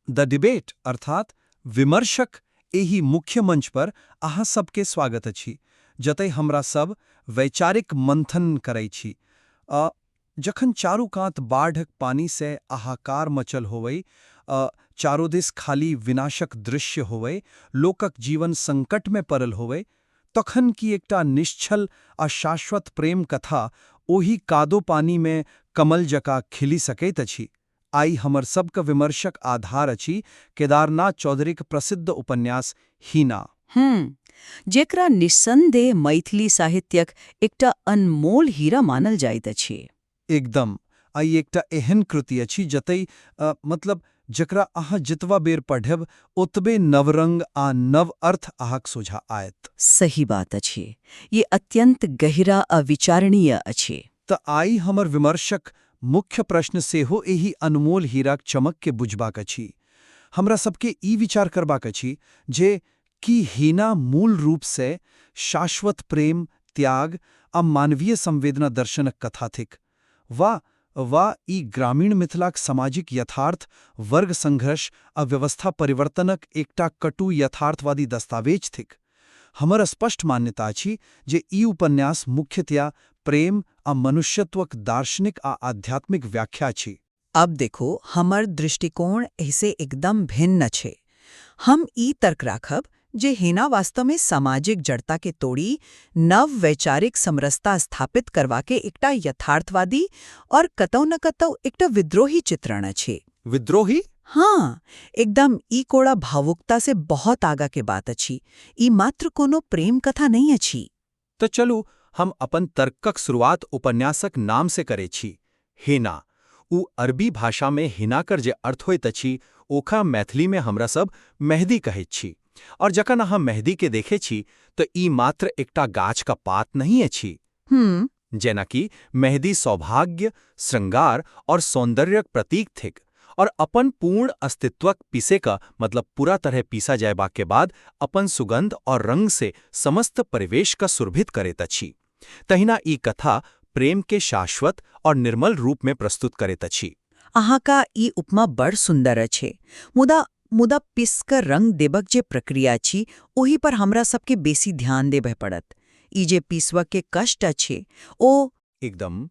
द debate अर्थात विमर्शक एहि मुख्य मंच पर अहाँ सबके स्वागत अछि, जतय हमरा सब वैचारिक मंथन करै छी। जखन चारू कात बाढ़क पानि से हाहाकार मचल होवै, चारो दिस खाली विनाशक दृश्य होवै, लोकक जीवन संकट में पड़ल होवै, तखन की एकटा निश्छल आ शाश्वत प्रेम कथा ओहि कादो पानि में कमल जकाँ खिलि सकैत अछि? आइ हमर सबके विमर्शक आधार अछि केदारनाथ चौधरीक प्रसिद्ध उपन्यास हीना। जेकरा निस्संदेह मैथिली साहित्यक एकटा अनमोल हीरा मानल जाइत अछि। एकदम। आ ई एकटा एहन कृति अछि जतय मतलब जकरा अहाँ जितबा बेर पढ़ब ओतबे नव रंग आ नव अर्थ अहाँक सोझाँ आयत। सही बात अछि। ये अत्यंत गहिरा आ विचारणीय अछि। तऽ आइ हमर विमर्शक मुख्य प्रश्न सेहो एहि अनमोल हीराक चमक के बुझबाक अछि। हमरा सबके ई विचार करबाक अछि जे की हीना मूल रूप से शाश्वत प्रेम, त्याग आ मानवीय संवेदना दर्शनक कथा थिक वा वा ई ग्रामीण मिथिलाक सामाजिक यथार्थ, वर्ग संघर्ष आ व्यवस्था परिवर्तनक एकटा कटु यथार्थवादी दस्तावेज थिक? हमर स्पष्ट मान्यता अछि जे ई उपन्यास मुख्यतया प्रेम आ मनुष्यत्वक दार्शनिक आ आध्यात्मिक व्याख्या अछि। अब देखो, हमर दृष्टिकोण एहिसे एकदम भिन्न छै। हम ई तर्क राखब जे हेना वास्तव में सामाजिक जड़ता के तोड़ी नव वैचारिक समरसता स्थापित करवा के एकटा यथार्थवादी और कतौ न कतौ एकटा विद्रोही चित्रण अछि। विद्रोही? हाँ, एकदम। ई कोड़ा भावुकता से बहुत आगा के बात अछि। ई मात्र कोनो प्रेम कथा नहीं अछि। तऽ चलू, हम अपन तर्कक शुरुआत उपन्यासक नाम से करै छी। हेना। उ अरबी भाषा में हिनाकर जे अर्थ होइत अछि, ओकरा मैथिली में हमरा सब मेहदी कहैत छी। और जखन अहाँ मेहदी के देखे छी तऽ ई मात्र एकटा गाछ का पात नहीं अछि। जेना कि मेहदी सौभाग्य, श्रृंगार और सौंदर्यक प्रतीक थिक और अपन पूर्ण अस्तित्वक पीसे का मतलब पूरा तरह पीसा जायबाक के बाद अपन सुगंध और रंग से समस्त परिवेश का सुरभित करैत अछि। तहिना ई कथा प्रेम के शाश्वत और निर्मल रूप में प्रस्तुत करैत अछि। अहाँ का ई उपमा बड़ सुंदर अछि, मुदा मुदा पिस क रंग देबक जे प्रक्रिया अछि, ओहि पर हमरा सबके बेसी ध्यान देबय पड़त। ई जे पीसबक के कष्ट अछि, ओ एकदम।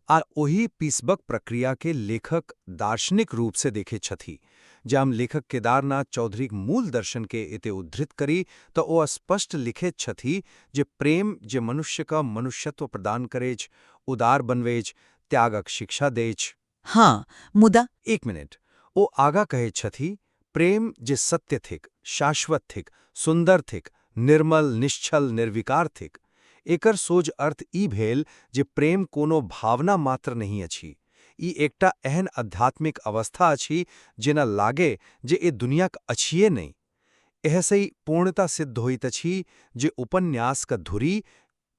आ ओही पीसबक प्रक्रिया के लेखक दार्शनिक रूप से देखे छथि। जे हम लेखक केदारनाथ चौधरीक मूल दर्शन के एते उद्धृत करी तऽ ओ स्पष्ट लिखैत छथि जे प्रेम जे मनुष्य का मनुष्यत्व प्रदान करैछ, उदार बनबैछ, त्यागक शिक्षा दैछ। हाँ, मुदा एक मिनट। ओ आगा कहैत छथि, प्रेम जे सत्य थिक, शाश्वत थिक, सुंदर थिक, निर्मल, निश्छल, निर्विकार थिक। एकर सोझ अर्थ ई भेल जे प्रेम कोनो भावना मात्र नहीं अछि। ई एकटा एहन आध्यात्मिक अवस्था अछि जेना लागे जे ए दुनियाक अछिए नहि। एहसै पूर्णता सिद्ध होइत अछि जे उपन्यासक धुरी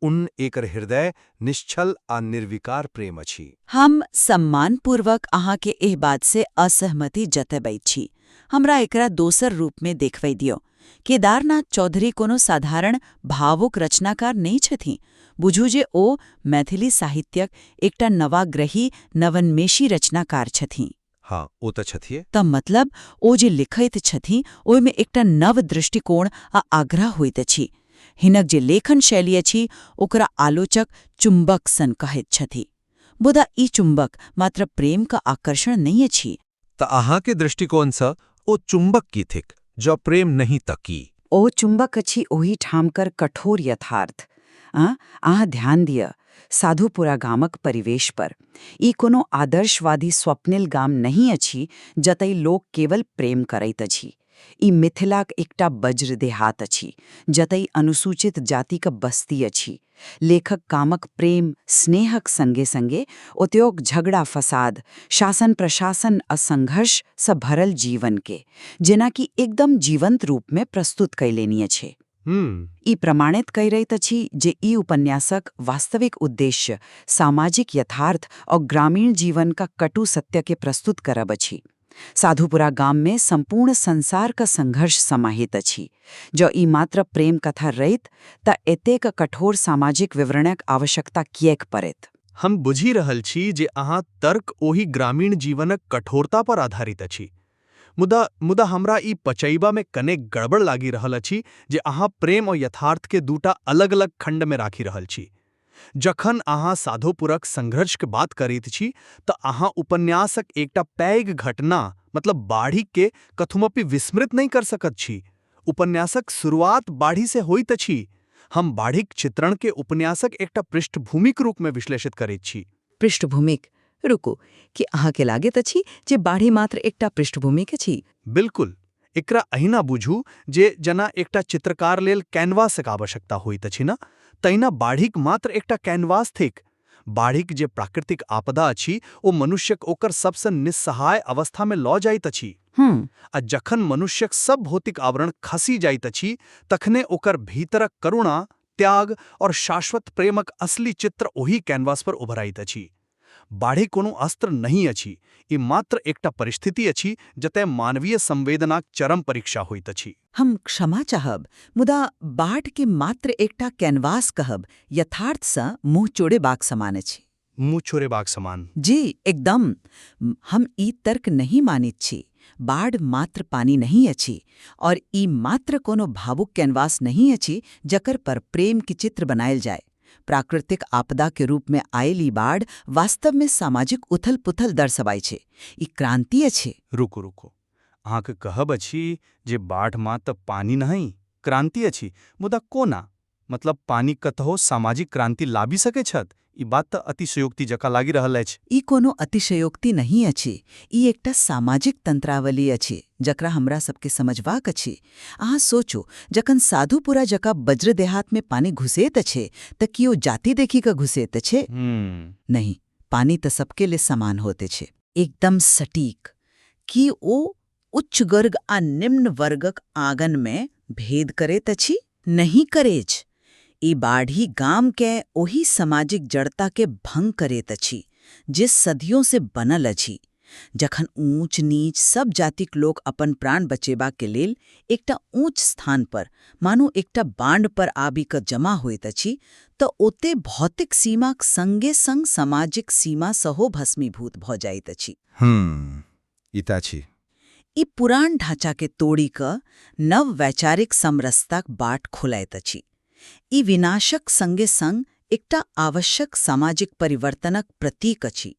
उन एकर हृदय निश्छल आ निर्विकार प्रेम अछि। हम सम्मानपूर्वक अहाँके एहि बात से असहमति जतबैत छी। हमरा एकरा दोसर रूप में देखबै दियौ। केदारनाथ चौधरी कोनो साधारण भावुक रचनाकार नहि छथि। बुझू जे ओ मैथिली साहित्यक एकटा नवाग्रही, नवोन्मेषी रचनाकार छथि। हाँ, ओ तऽ छथिए। तऽ मतलब ओ जे लिखैत छथि, ओहिमे एकटा नव दृष्टिकोण आ आग्रह होइत अछि। हिनक जे लेखन शैली अछि, ओकरा आलोचक चुंबक सन कहैत छथि। मुदा ई चुंबक मात्र प्रेम का आकर्षण नहीं अछि। तऽ अहाँके दृष्टिकोणसँ ओ चुंबक की थिक? जँ प्रेम नहि तऽ की? ओ चुंबक अछि ओहि ठामकर कठोर यथार्थ। अहाँ ध्यान दिअ साधुपुरा गामक परिवेश पर। ई कोनो आदर्शवादी स्वप्निल गाम नहीं अछि जतय लोक केवल प्रेम करैत अछि। ई मिथिलाक एकटा बज्र देहात अछि, जतय अनुसूचित जातिक बस्ती अछि। लेखक गामक प्रेम स्नेहक संगे संगे ओतयोक झगड़ा फसाद, शासन प्रशासन आ संघर्ष सँ भरल जीवन के जेनाकि एकदम जीवंत रूप में प्रस्तुत कयलेनी अछि। ई प्रमाणित करैत अछि जे ई उपन्यासक वास्तविक उद्देश्य सामाजिक यथार्थ और ग्रामीण जीवन का कटु सत्य के प्रस्तुत करब अछि। साधुपुरा गाम में संपूर्ण संसार का संघर्ष समाहित अछि। जँ ई मात्र प्रेम कथा रहित तऽ एतेक कठोर सामाजिक विवरणक आवश्यकता किएक पड़ैत? हम बुझि रहल छी जे अहाँ तर्क ओहि ग्रामीण जीवनक कठोरता पर आधारित अछि। मुदा मुदा हमरा ई पचयबामे कनेक गड़बड़ लागि रहल अछि जे अहाँ प्रेम और यथार्थके दूटा अलग-अलग खण्डमे राखि रहल छी। जखन अहाँ साधोपुरक संघर्षक बात करैत छी तँ अहाँ उपन्यासक एकटा पैघ घटना मतलब बाढ़िके कथमपि विस्मृत नहि कर सकैत छी। उपन्यासक शुरुआत बाढ़िसँ होइत अछि। हम बाढ़िक चित्रणके उपन्यासक एकटा पृष्ठभूमिक रूपमे विश्लेषित करैत छी। पृष्ठभूमिक? रुकू, की अहाँके लागैत अछि जे बाढ़ि मात्र एकटा पृष्ठभूमिक अछि? बिल्कुल। एकरा एहिना बुझू जे जेना एकटा चित्रकार लेल कैनवासक आवश्यकता होइत अछि ने, तहिना बाढ़िक मात्र एकटा कैनवास थिक। बाढ़िक जे प्राकृतिक आपदा अछि ओ मनुष्यक ओकर सबसँ निस्सहाय अवस्थामे लऽ जाइत अछि। आ जखन मनुष्यक सब भौतिक आवरण खसि जाइत अछि तखने ओकर भीतरक करुणा, त्याग और शाश्वत प्रेमक असली चित्र ओही कैनवास पर उभराइत अछि। बाढ़ि कोनो अस्त्र नहि अछि, ई मात्र एकटा परिस्थिति अछि जतय मानवीय संवेदनाक चरम परीक्षा होइत अछि। हम क्षमा चाहब, मुदा बाढ़के मात्र एकटा कैनवास कहब यथार्थसँ मुँह चोरेबाक समान अछि। मुँह चोरेबाक समान? जी एकदम। हम ई तर्क नहि मानैत छी। बाढ़ मात्र पानि नहि अछि और ई मात्र कोनो भावुक कैनवास नहि अछि जकर पर प्रेम के चित्र बनायल जाय। प्राकृतिक आपदा के रूप में आयल ई बाढ़ वास्तव में सामाजिक उथल पुथल दर्शबाइ छै। ई क्रांति अछि। रुकू रुकू, अहाँके कहब अछि जे बाढ़ मात्र पानि नहि, क्रांति अछि। मुदा कोना? मतलब पानि कतहो सामाजिक क्रांति लाबि सकैत छथि? ई बात तऽ अतिशयोक्ति जकाँ लागि रहल अछि। ई कोनो अतिशयोक्ति नहि अछि। ई एकटा सामाजिक तंत्रावली अछि जकरा हमरा सबके समझबाक अछि। अहाँ सोचू, जखन साधुपुरा जकाँ बज्र देहात में पानि घुसैत अछि तऽ की ओ जाति देखि कऽ घुसैत अछि? नहि, पानि तऽ सबके लिए समान होते छै। एकदम सटीक। की ओ उच्च वर्ग आ निम्न वर्गक आंगन में भेद करैत अछि? नहि करैछ। ई बाढ़ि गाम के ओहि सामाजिक जड़ता के भंग करैत अछि जे सदियों से बनल अछि। जखन ऊंच नीच सब जातिक लोक अपन प्राण बचेबा के लेल एकटा ऊंच स्थान पर, मानू एकटा बांड पर आबि कऽ जमा होइत अछि, तऽ ओते भौतिक सीमाक संगे संग सामाजिक सीमा सेहो भस्मीभूत भऽ जाइत अछि। ई तऽ अछि। ई पुरान ढांचा के तोड़ि कऽ नव वैचारिक समरसताक बाट खोलैत अछि। ई विनाशक संगे संग एकटा आवश्यक सामाजिक परिवर्तनक प्रतीक अछि।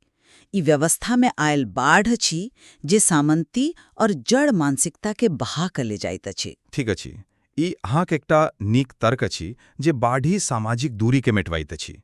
ई व्यवस्था में आयल बाढ़ अछि जे सामंती और जड़ मानसिकता के बहा कऽ ले जाइत अछि। ठीक अछि। ई अहाँके एकटा नीक तर्क अछि जे बाढ़ि सामाजिक दूरी के मेटवाइत अछि।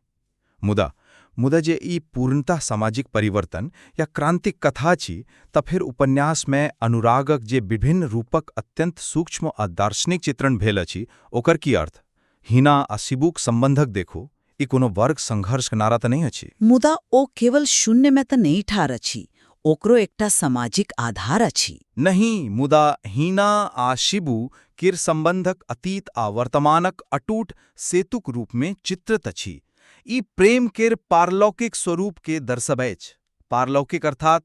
मुदा मुदा जे ई पूर्णतः सामाजिक परिवर्तन या क्रांतिक कथा अछि, तऽ फेर उपन्यासमे अनुरागक जे विभिन्न रूपक अत्यंत सूक्ष्म आ दार्शनिक चित्रण भेल अछि, ओकर की अर्थ? हिना आ शिबूक सम्बन्धक देखू, ई कोनो वर्ग संघर्षक नारा तऽ नहि अछि? मुदा ओ केवल शून्य में तऽ नहि ठाढ़ अछि। ओकरो एकटा सामाजिक आधार अछि। नहि, मुदा हीना आ शिबू केर सम्बन्धक अतीत आ वर्तमानक अटूट सेतुक रूपमे चित्रित अछि। ई प्रेम केर पारलौकिक स्वरूप के दर्शबैछ। पारलौकिक अर्थात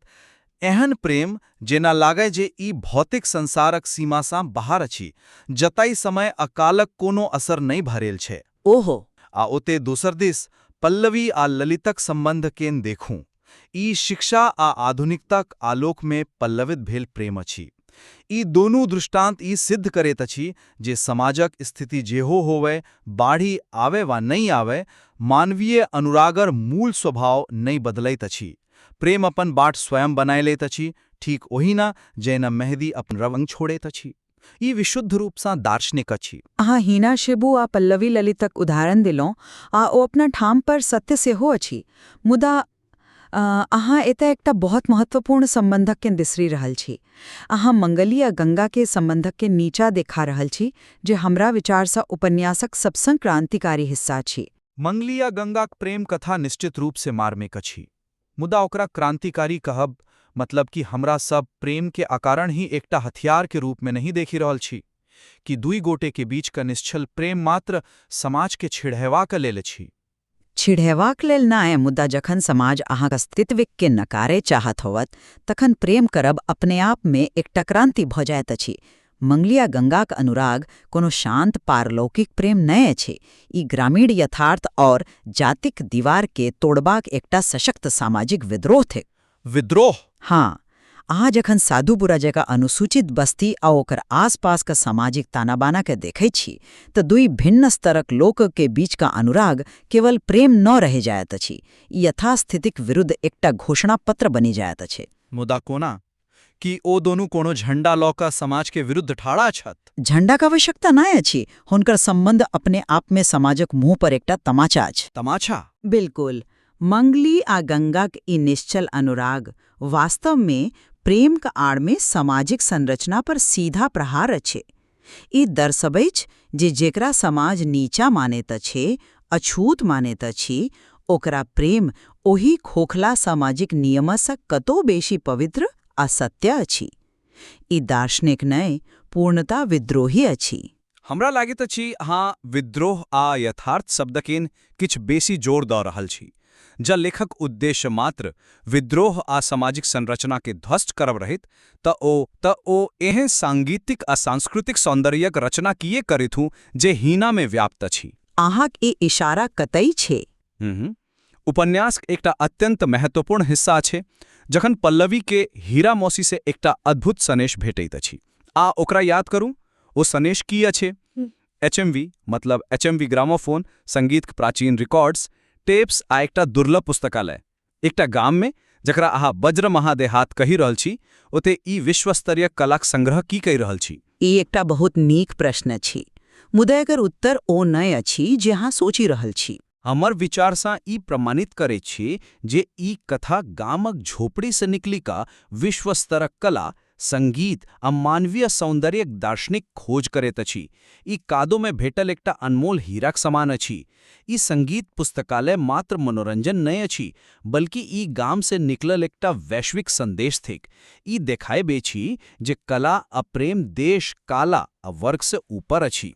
एहन प्रेम जेना लागय जे ई भौतिक संसारक सीमासँ बाहर अछि, जतय समय आ कालक कोनो असर नहि भरेल छै। आ ओते दोसर दिस पल्लवी आ ललितक सम्बन्ध केन देखू। ई शिक्षा आ आधुनिकताक आलोकमे पल्लवित भेल प्रेम अछि। ई दोनू दृष्टांत ई सिद्ध करैत अछि जे समाजक स्थिति जेहो होवे, बाढ़ि आवे वा नहि आवे, मानवीय अनुरागर मूल स्वभाव नहि बदलैत अछि। प्रेम अपन बाट स्वयं बनाय लैत अछि, ठीक ओहिना जेना मेहदी अपन रंग छोड़ैत अछि। ई विशुद्ध रूपसँ दार्शनिक अछि। अहाँ हीना शिबू आ पल्लवी ललितक उदाहरण देलहुँ आ ओ अपना ठाम पर सत्य सेहो अछि, मुदा अहाँ एतय एकटा बहुत महत्वपूर्ण सम्बन्धकके बिसरि रहल छी। अहाँ मंगली आ गंगा के सम्बन्धकके नीचा देखा रहल छी, जे हमरा विचारसँ उपन्यासक सबसँ क्रांतिकारी हिस्सा अछि। मंगली आ गंगाक प्रेम कथा निश्चित रूप से मार्मिक अछि, मुदा ओकरा क्रांतिकारी कहब मतलब कि हमरा सब प्रेम के अकारण ही एकटा हथियार के रूप में नहीं देखि रहल छी? कि दुई गोटे के बीच का निश्चल प्रेम मात्र समाज के छिड़हेबाक लेल अछि? छिड़ेबाक लेल नहि, मुदा जखन समाज अहाँक अस्तित्वके नकारे चाहत होवत, तखन प्रेम करब अपने आप में एकटा क्रांति भऽ जाइत अछि। मंगलिया गंगाक अनुराग कोनो शांत पारलौकिक प्रेम नहि अछि। ई ग्रामीण यथार्थ और जातिक दीवार के तोड़बाक एकटा सशक्त सामाजिक विद्रोह थिक। विद्रोह? हाँ, अहाँ जखन साधुपुरा जकाँ अनुसूचित बस्ती आ ओकर आसपास का सामाजिक ताना-बाना के देखै छी, तऽ दुई भिन्न स्तरक लोक के बीच का अनुराग केवल प्रेम न रहि जायत अछि। ई यथास्थितिक विरुद्ध एकटा घोषणा पत्र बनि जायत अछि। मुदा कोना? की ओ दोनू कोनो झंडा लऽ कऽ समाज के विरुद्ध ठाढ़ा छथि? झंडाक आवश्यकता नहि अछि। हुनकर संबंध अपने आप में समाजक मुंह पर एकटा तमाचा अछि। तमाचा? बिल्कुल। मंगली आ गंगाक ई निश्चल अनुराग वास्तव में प्रेमक आड़ में सामाजिक संरचना पर सीधा प्रहार अछि। ई दर्शबैछ जे जेकरा समाज नीचा मानैत अछि, अछूत मानैत अछि, ओकरा प्रेम ओहि खोखला सामाजिक नियमसँ कतौ बेसी पवित्र आ सत्य अछि। ई दार्शनिक नहि, पूर्णतः विद्रोही अछि। हमरा लागैत अछि अहाँ विद्रोह आ यथार्थ शब्दकेँ किछु बेसी जोर दऽ रहल छी। जँ लेखक उद्देश्य मात्र विद्रोह आ सामाजिक संरचनाकेँ ध्वस्त करब रहैत तऽ ओ एहन सांगीतिक आ सांस्कृतिक सौन्दर्यक रचना किए करितहुँ जे हीनामे व्याप्त अछि? अहाँक ई इशारा कतई छै? हम्म उपन्यासक एकटा अत्यंत महत्वपूर्ण हिस्सा अछि जखन पल्लवी के हीरा मौसी से एकटा अद्भुत सनेश भेटैत अछि। आ ओकरा याद करू, ओ सनेश की अछि? एचएमवी, मतलब एचएमवी ग्रामोफोन, संगीतक प्राचीन रिकॉर्ड्स, टेप्स आ एकटा दुर्लभ पुस्तकालय। एकटा गाममे, जकरा अहाँ बज्र महादेहात कहि रहल छी, ओते ई विश्वस्तरीय कलाक संग्रह की कहि रहल छी? ई एकटा बहुत नीक प्रश्न अछि। मुदा एकर उत्तर ओ नहि अछि जे अहाँ सोचि रहल छी। हमर विचारसँ ई प्रमाणित करैत छी जे ई कथा गामक झोपड़ीसँ निकलि कऽ विश्व स्तरक कला, संगीत आ मानवीय सौन्दर्यक दार्शनिक खोज करैत अछि। ई कादोमे भेटल एकटा अनमोल हीराक समान अछि। ई संगीत पुस्तकालय मात्र मनोरंजन नहि अछि, बल्कि ई गामसँ निकलल एकटा वैश्विक संदेश थिक। ई देखायब अछि जे कला आ प्रेम देश, काला आ वर्गसँ ऊपर अछि।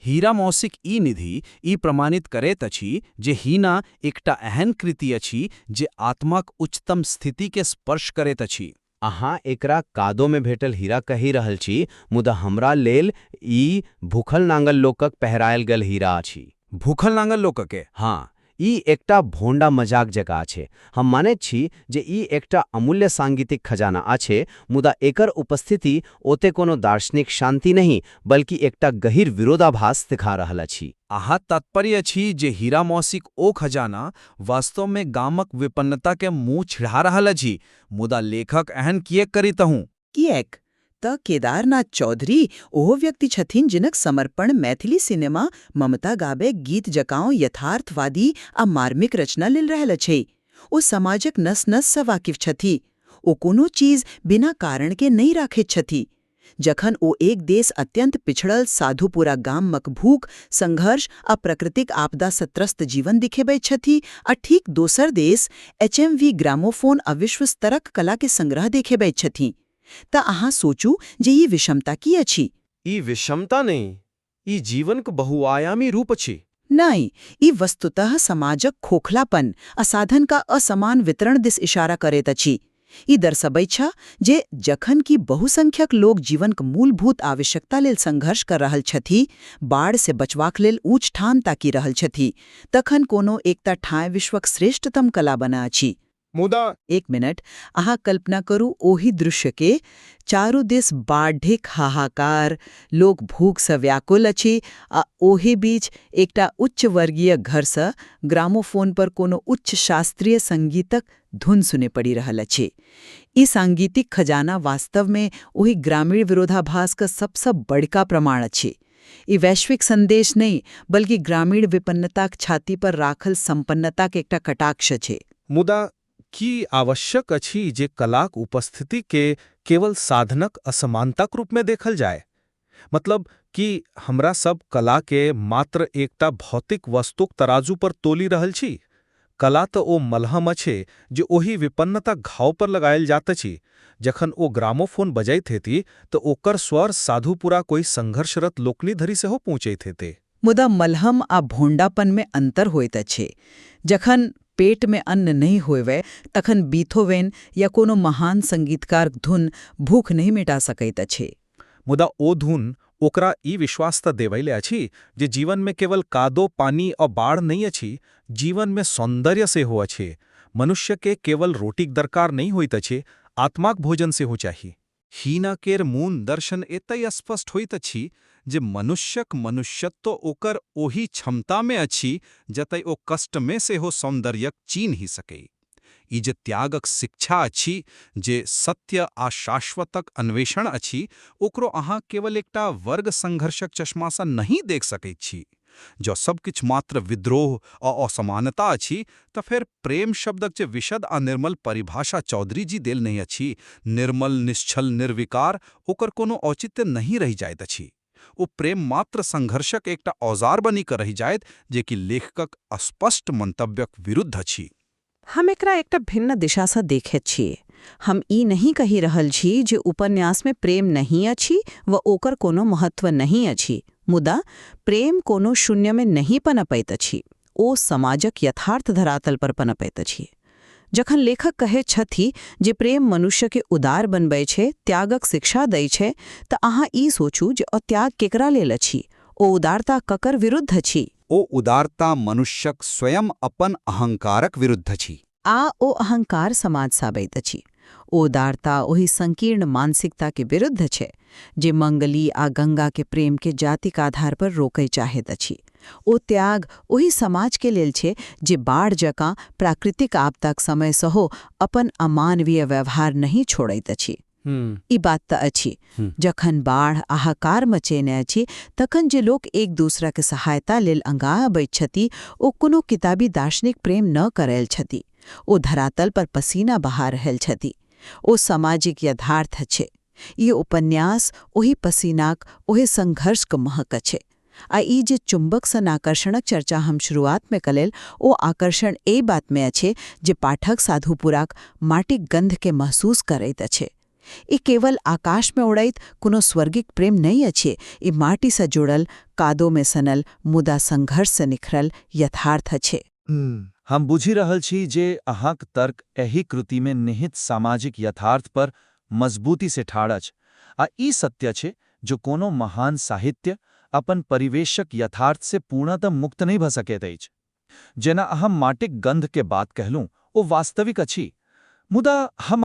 हीरा मौसीक ई निधि ई प्रमाणित करैत अछि जे हीना एकटा एहन कृति अछि जे आत्माक उच्चतम स्थितिके स्पर्श करैत अछि। अहाँ एकरा कादोमे भेटल हीरा कहि रहल छी, मुदा हमरा लेल ई भूखल नांगल लोकक पहिरायल गेल हीरा अछि। भूखल नांगल लोकके? हाँ, ई एकटा भोंडा मजाक जकाँ अछि। हम मानैत छी जे ई एकटा अमूल्य सांगीतिक खजाना अछि, मुदा एकर उपस्थिति ओते कोनो दार्शनिक शांति नहि, बल्कि एकटा गहीर विरोधाभास दिखा रहल अछि। अहाँ तात्पर्य अछि जे हीरा मौसीक ओ खजाना वास्तवमे गामक विपन्नताके मुँह छिड़ा रहल अछि, मुदा लेखक एहन किएक करितहुँ? किएक तऽ केदारनाथ चौधरी ओहो व्यक्ति छथिन जिनक समर्पण मैथिली सिनेमा ममता गाबे गीत जकाँ यथार्थवादी आ मार्मिक रचना लेल रहल अछि। ओ समाजक नस नससँ वाकिफ छथि। ओ कोनो चीज बिना कारण के नहि राखैत छथि। जखन ओ एक देश अत्यंत पिछड़ल साधुपुरा गामक भूख, संघर्ष आ प्राकृतिक आपदा सँ त्रस्त जीवन दिखेबैत छथि आ ठीक दोसर देश एचएमवी ग्रामोफोन आ विश्व स्तरक कला के संग्रह देखेबैत छथि, तऽ अहाँ सोचू जे ई विषमता की अछि? ई विषमता नहि, ई जीवनक बहुआयामी रूप अछि। नहि, ई वस्तुतः समाजक खोखलापन आ साधन का असमान वितरण दिस इशारा करैत अछि। ई दर्शबैछ जे जखन कि बहुसंख्यक लोक जीवनक मूलभूत आवश्यकता लेल संघर्ष कर रहल छथि, बाढ़ से बचबाक लेल ऊँच ठान ताकि रहल छथि, तखन कोनो एकटा ठाँय विश्वक श्रेष्ठतम कला बना अछि। मुदा एक मिनट, अहाँ कल्पना करू ओहि दृश्यके। चारू दिस बाढ़िक हाहाकार, लोक भूखसँ व्याकुल अछि आ ओहि बीच एकटा उच्च वर्गीय घरसँ ग्रामोफोन पर कोनो उच्च शास्त्रीय संगीतक धुन सुने पड़ि रहल अछि। ई सांगीतिक खजाना वास्तवमे ओहि ग्रामीण विरोधाभासक सबसँ बड़का प्रमाण अछि। ई वैश्विक संदेश नहि, बल्कि ग्रामीण विपन्नताक छाती पर राखल संपन्नताक एकटा कटाक्ष छै। मुदा की आवश्यक अछि जे कलाक उपस्थिति के केवल साधनक असमानताक रूपमे देखल जाय? मतलब कि हमरा सब कला के मात्र एकटा भौतिक वस्तुक तराजू पर तोलि रहल छी? कला तऽ ओ मलहम अछि जे ओहि विपन्नता घाव पर लगायल जाइत अछि। जखन ओ ग्रामोफोन बजैत हेती तऽ ओकर स्वर साधुपुरा कोई संघर्षरत लोकनि धरि सेहो पहुँचैत हेतै। मुदा मलहम आ भोंडापन में अंतर होइत अछि। जखन पेट में अन्न नहि होइवे, तखन बीथोवेन या कोनो महान संगीतकारक धुन भूख नहि मिटा सकैत अछि। मुदा ओ धुन ओकरा ई विश्वास तऽ देबैले अछि जे जीवनमे केवल कादो, पानि आ बाढ़ नहि अछि, जीवनमे सौन्दर्य सेहो अछि। मनुष्यके केवल रोटीक दरकार नहि होइत अछि, आत्माक भोजन सेहो चाही। हीना केर मूल दर्शन एतय स्पष्ट होइत अछि जे मनुष्यक मनुष्यत्व ओकर ओहि क्षमतामे अछि जतय ओ कष्टमे सेहो सौन्दर्यक चीन्हि सकय। ई जे त्यागक शिक्षा अछि, जे सत्य आ शाश्वतक अन्वेषण अछि, ओकरो अहाँ केवल एकटा वर्ग-संघर्षक चश्मासँ नहि देख सकैत छी। जँ सब किछु मात्र विद्रोह आ असमानता अछि, तँ फेर प्रेम शब्दक जे विशद आ निर्मल परिभाषा चौधरीजी देलन्हि अछि, निर्मल, निश्छल, निर्विकार, ओकर कोनो औचित्य नहि रहि जाइत अछि। ओ प्रेम मात्र संघर्षक एकटा औजार बनि कऽ रहि जायत, जे कि लेखकक स्पष्ट मंतव्यक विरुद्ध अछि। हम एकरा एकटा भिन्न दिशासँ देखैत छी। हम ई नहि कहि रहल छी जे उपन्यासमे प्रेम नहि अछि वा ओकर कोनो महत्व नहि अछि। मुदा प्रेम कोनो शून्यमे नहि पनपैत अछि। ओ समाजक यथार्थ धरातल पर पनपैत अछि। जखन लेखक कहैत छथि जे प्रेम मनुष्यकेँ उदार बनबै छै, त्यागक शिक्षा दै छै, तऽ अहाँ ई सोचू जे ओ त्याग केकरा लेल अछि? ओ उदारता ककर विरुद्ध अछि? ओ उदारता मनुष्यक स्वयं अपन अहंकारक विरुद्ध अछि। आ ओ अहंकार समाजसँ अबैत अछि। ओ उदारता ओहि संकीर्ण मानसिकता के विरुद्ध छै, जे मंगली आ गंगा के प्रेम के जातिक आधार पर रोकय चाहैत अछि। ओ त्याग ओहि समाज के लेल छै जे बाढ़ जकाँ प्राकृतिक आपदाक समय सेहो अपन अमानवीय व्यवहार नहि छोड़ैत अछि। ई बात तऽ अछि। जखन बाढ़ हाहाकार मचेने अछि, तखन जे लोक एक दूसरा के सहायता लेल अंगा अबैत छथि, ओ कोनो किताबी दार्शनिक प्रेम न करैल छथि। ओ धरातल पर पसीना बहा रहल छथि। ओ सामाजिक यथार्थ छै। ई उपन्यास ओहि पसीनाक, ओहि संघर्षक महक छै। आ ई जे चुंबक सन आकर्षणक चर्चा हम शुरुआतमे कलेल, ओ आकर्षण एहि बातमे अछि जे पाठक साधुपुराक माटिक गंधके महसूस करैत अछि। ई केवल आकाशमे उड़ैत कोनो स्वर्गिक प्रेम नहि अछि। ई माटिसँ जुड़ल, कादोमे सनल, मुदा संघर्षसँ निखरल यथार्थ अछि। हम बुझि रहल छी जे अहाँक तर्क एहि कृतिमे निहित सामाजिक यथार्थ पर मजबूती से ठाढ़ अछि आ ई सत्य अछि जो कोनो महान साहित्य अपन परिवेशक यथार्थ से पूर्णतः मुक्त नहि भ सकैत अछि। जेना अहाँ माटिक गंध के बात कहलहुँ, ओ वास्तविक अछि। मुदा हम